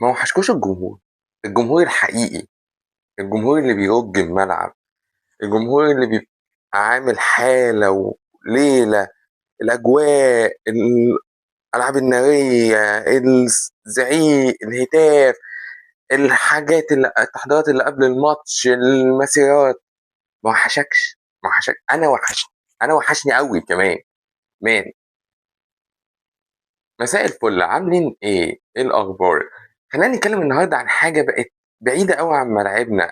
ما وحشكوش الجمهور، الجمهور الحقيقي، الجمهور اللي بيرج الملعب، الجمهور اللي بيبقى عامل حالة وليلة، الأجواء، الألعاب النارية، الزعيق، الهتاف، الحاجات اللي التحضيرات اللي قبل الماتش، المسيرات. ما وحشكش؟ ما وحشك؟ أنا وحشني، أنا وحشني أوي كمان. مان مساء الفل، عاملين إيه؟ إيه الأخبار؟ خلينا نتكلم النهارده عن حاجة بقت بعيدة أوي عن ملاعبنا،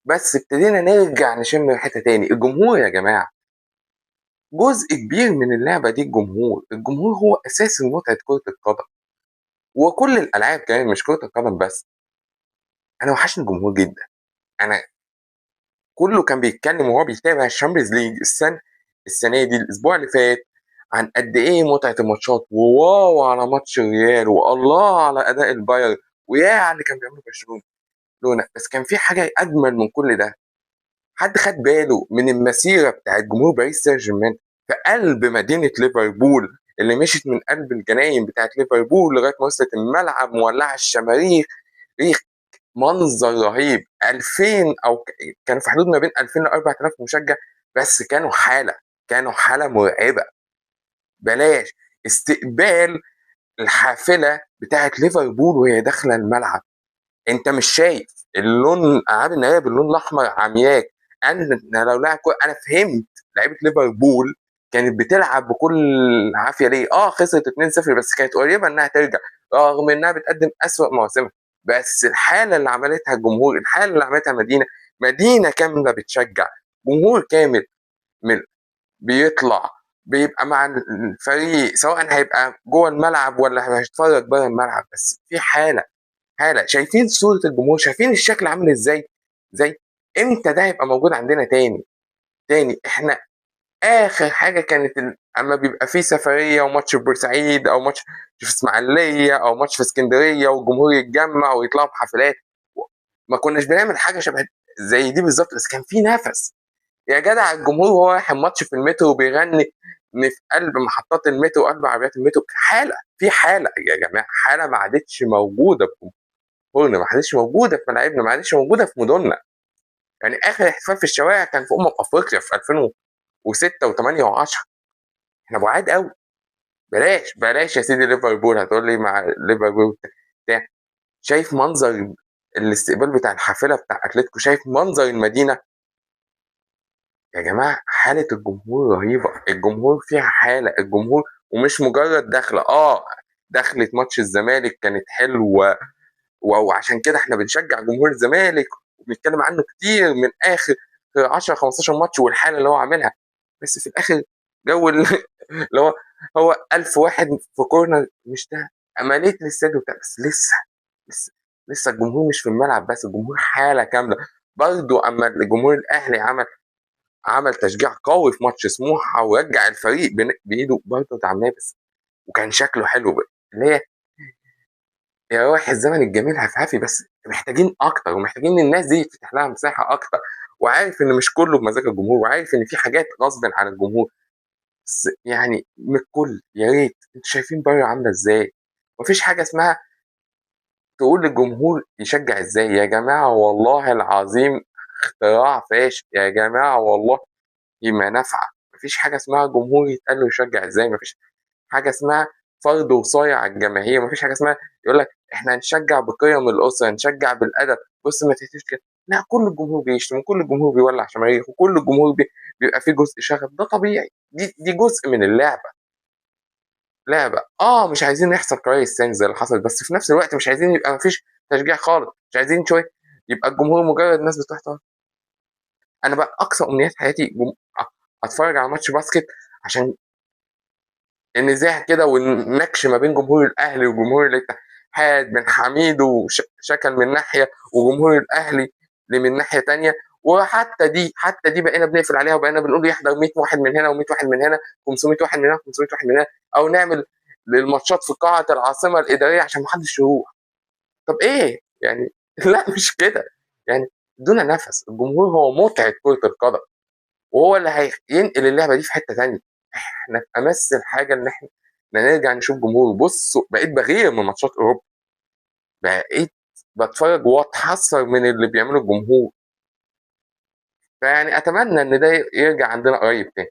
بس ابتدينا نرجع نشم ريحتها تاني. الجمهور يا جماعة جزء كبير من اللعبة دي. الجمهور، الجمهور هو أساس متعة كرة القدم وكل الألعاب كمان، مش كرة القدم بس. أنا وحشني الجمهور جدا. أنا كله كان بيتكلم وهو بيتابع ال Champions League السنة دي، الأسبوع اللي فات، عن قد إيه متعة الماتشات، و wow على ماتش الريال، والله على أداء البايرن، ويا على اللي كان بيعمله برشلونة. بس كان في حاجة أجمل من كل ده. حد خد باله من المسيرة بتاعت جمهور باريس سان جيرمان في قلب مدينة ليفربول، اللي مشيت من قلب الجناين بتاعت ليفربول لغاية ما وصلت الملعب مولعة الشماريخ، ريخ، منظر رهيب. 2000 أو كانوا في حدود ما بين 2000 ل 4000 مشجع، بس كانوا حالة، كانوا حالة مرعبة. بلاش استقبال الحافلة بتاعت ليفربول وهي داخلة الملعب، انت مش شايف اللون، الألعاب النارية باللون الأحمر عمياك. أنا لو لاعب كورة، أنا فهمت لعيبة ليفربول كانت بتلعب بكل عافية ليه. خسرت 2-0 بس كانت قريبة إنها ترجع، رغم إنها بتقدم أسوأ مواسمها. بس الحالة اللي عملتها الجمهور، الحالة اللي عملتها مدينة، مدينة كاملة بتشجع، جمهور كامل من بيطلع بيبقى مع الفريق، سواء هيبقى جوه الملعب ولا هيتفرج بره الملعب، بس في حالة، حالة. شايفين صورة الجمهور، شايفين الشكل عامل ازاي؟ زي امتى ده هيبقى موجود عندنا تاني؟ تاني احنا اخر حاجة كانت اما بيبقى في سفرية وماتش في بورسعيد او ماتش في اسماعيلية او ماتش في اسكندرية والجمهور يتجمع ويطلعوا بحفلات، ما كناش بنعمل حاجة شبه زي دي بالظبط، بس كان في نفس يا جدع. الجمهور وهو رايح الماتش في المترو بيغني في قلب محطات المترو وقلب عربيات المترو. حالة، في حالة يا جماعة، حالة ما عادتش موجودة في جمهورنا، ما عادتش موجودة في ملاعبنا، ما عادتش موجودة في مدننا. آخر احتفال في الشوارع كان في أمم أفريقيا في 2006 و8 و10. احنا بعاد قوي. بلاش، بلاش يا سيدي ليفربول، هتقول لي مع ليفربول بتاع. شايف منظر الاستقبال بتاع الحافلة بتاع أتلتيكو، شايف منظر المدينة يا جماعة. حالة الجمهور رهيبة، الجمهور فيها حالة، الجمهور ومش مجرد دخلة. دخلة ماتش الزمالك كانت حلوة، وعشان كده احنا بنشجع جمهور الزمالك وبنتكلم عنه كتير من آخر 10 15 ماتش والحالة اللي هو عاملها. بس في الآخر جو اللي هو 1000 واحد في كورنر، مش ده عملية الاستاد وبتاع، بس لسه الجمهور مش في الملعب بس، الجمهور حالة كاملة. برضو أما الجمهور الأهلي عمل تشجيع قوي في ماتش سموحة ورجع الفريق بإيده، برضه دعمناه بس، وكان شكله حلو بقى. اللي هي يا رايح الزمن الجميل هفهفي، بس محتاجين أكتر، ومحتاجين الناس دي يتفتح لها مساحة أكتر. وعارف إن مش كله بمزاج الجمهور، وعارف إن في حاجات غصب عن الجمهور، بس من الكل يا ريت. انتوا شايفين بره عاملة إزاي؟ مفيش حاجة اسمها تقول للجمهور يشجع إزاي يا جماعة. والله العظيم اختراع فاشل يا جماعة، والله ما نافعة. مفيش حاجة اسمها جمهور يتقال له يشجع إزاي، مفيش حاجة اسمها فرض وصاية على الجماهير، مفيش حاجة اسمها يقول لك احنا هنشجع بقيم الأسرة، هنشجع بالأدب، بص ما تهتش كده. لا، كل الجمهور بيشتم، وكل الجمهور بيولع شماريخ، وكل الجمهور بيبقى فيه جزء شغب. ده طبيعي، دي جزء من اللعبة. لعبة. مش عايزين يحصل كويس تاني زي اللي حصل، بس في نفس الوقت مش عايزين يبقى مفيش تشجيع خالص، مش عايزين شوية يبقى الجمهور مجرد ناس بتروح تقعد. أنا بقى أقصى أمنيات حياتي أتفرج على ماتش باسكت عشان النزاع كده والنكش ما بين جمهور الأهلي وجمهور الاتحاد، بن حميد وشكل من ناحية وجمهور الأهلي اللي من ناحية تانية. وحتى دي بقينا بنقفل عليها، وبقينا بنقول يحضر 100 واحد من هنا و100 واحد من هنا، 500 واحد من هنا و500 واحد من هنا، أو نعمل للماتشات في قاعة العاصمة الإدارية عشان ما حدش يروح. طب إيه؟ لا مش كده، دون نفس. الجمهور هو متعة كرة القدم، وهو اللي هينقل اللعبة دي في حتة تانية. احنا في أمس الحاجة إن احنا نرجع نشوف جمهور. بصوا بقيت بغير من ماتشات أوروبا، بقيت بتفرج واتحسر من اللي بيعمله الجمهور. فيعني اتمنى ان ده يرجع عندنا قريب تاني.